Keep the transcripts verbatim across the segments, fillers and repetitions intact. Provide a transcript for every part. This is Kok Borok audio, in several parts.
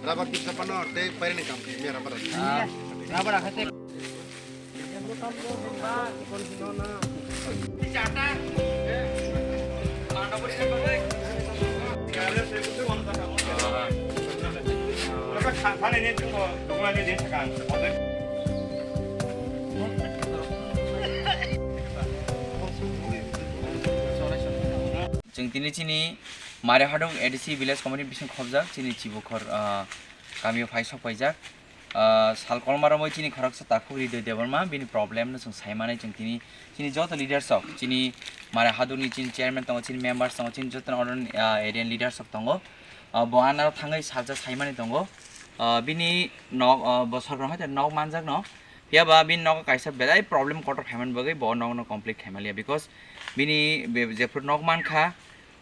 Rubber tu sapano tei pairani kam khe mera bara. Rubber akhate. Chwng tini chini Mare Hadung A D C Village Committee bising khobjak chini Chibukhor, ah, kamio phai sok paijak. Ah, sal kolma romwi chini khoroksa takhuk Ridoy Debbarma bini problem no chwng sai mani chwng tini chini joto leaders rok chini Mare Hadung ni chini chairman tongo, chini members tongo, chini joto order, ah, area ni leaders rok tongo. Ah, bo ano thangwi salsa sai mani tongo. Ah, bini nok, ah, bo sorkar hoite nok manjak no. Phiya ba bini nogo kaisa belai problem kotor khaimani bagwi bo nokno complete khaimaliya, because bini be-, jephru nok mankha,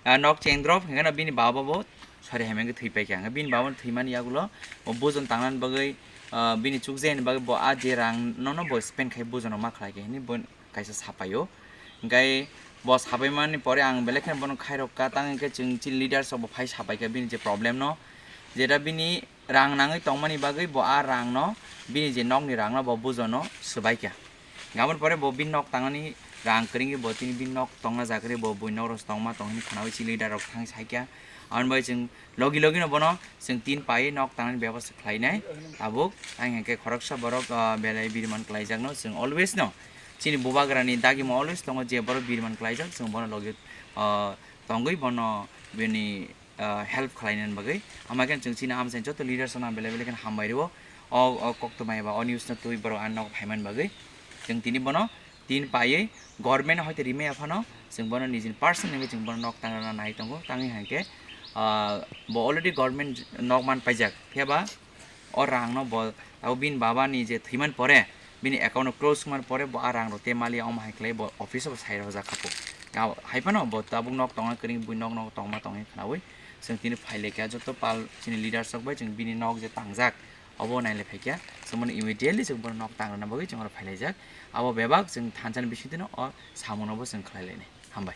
ah, nok chengdrop, hingkheno bini baba bo sori hai mankhe thwi paikha. Hingkhe bini baba thwimani yagulo bo bujon tangnani bagwi, ah, bini chukjayani bagwi bo a je rang nono bo spend khai bujono ma khlai khe hinwi bo kaisa sapaio. Hingkhe bo sapaimani pore ang belai kheno bono khairok kha, tang hingkhe chwng chini leaders rok bo phai sapaikha bini je problem no, jeta bini rang nangwi tongmani bagwi bo a rangno, bini je nokni rangno bo bujono swbaikha. Aboni pore bo bini nok tangnani rang kwrwngwi bo tini bini nok tongna jaga ri bo buini nok rok tongma tong hwnwi khwnawi si leader rok thangwi saikha. Aboni bagwi chwng logi logi no bono chwng tin paiwi nok tangnani bebosta khlainai. Tabuk ang hwnkhe khoroksa borok, ah, belai biriman kwlaijakno chwng always no chini bubagrani dagimo always tongo, je borok biriman kwlaijak chwng bono logi, ah, tongwi bono bini ah, help khlainani bagwi. Ama khe chwng chini amchaini joto leaders rokno belai belai kheno hambai rwo. O, o koktwma eba o news no twi borok ani nogo phaimani bagwi. Chwng tini bono tin paiwi government hoite rimaya phano chwng bono nijini personal hwnwi chwng bono nok tangrana nai tongo. Tangwi hwnkhe, ah, bo already government nok man paijak. Phiya ba o rangno bo abo bini babani je thwimani pore, bini account no close wngmani pore bo a rang rok tei maliya omo hai khlai bo office o bo sai rojak kha po. Hai phano bo tabuk nok tongna kwrwng bui nok nok tongma tongwi khwnawi chwng tini phai laikha joto pal chini leaders rok bai chwng bini nok je tangjak obo nai lai phaikha, chwng bono immediately chwng bono nok tangrwna bagwi chwng oro phai laijak. Abo bebak chwng thansa ni bisingtwi no o samung no bo chwng khlai lainai. Hambai.